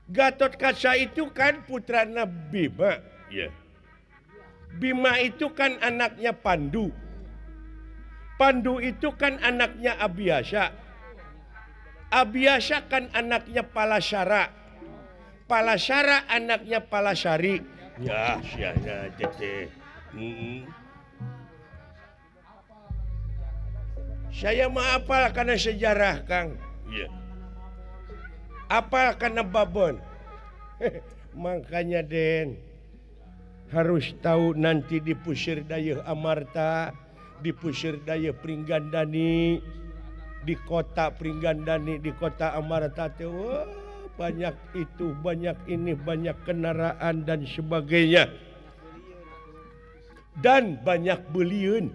Gatot Kaca itu kan putrana Bima. Ya. Bima itu kan anaknya Pandu. Pandu itu kan anaknya Abiyasa. Abiyasa kan anaknya Palasara. Palasara anaknya Palasari. Ya, sianya tete. Saya mah apal karena sejarah, Kang. Iya. Apal karena babon. Makanya Den harus tahu nanti di Pusir Daya Amarta, di Pusir Daya Pringgandani, di kota Pringgandani, di kota Amarta teh banyak itu, banyak ini, banyak kendaraan dan sebagainya. Dan banyak beliun.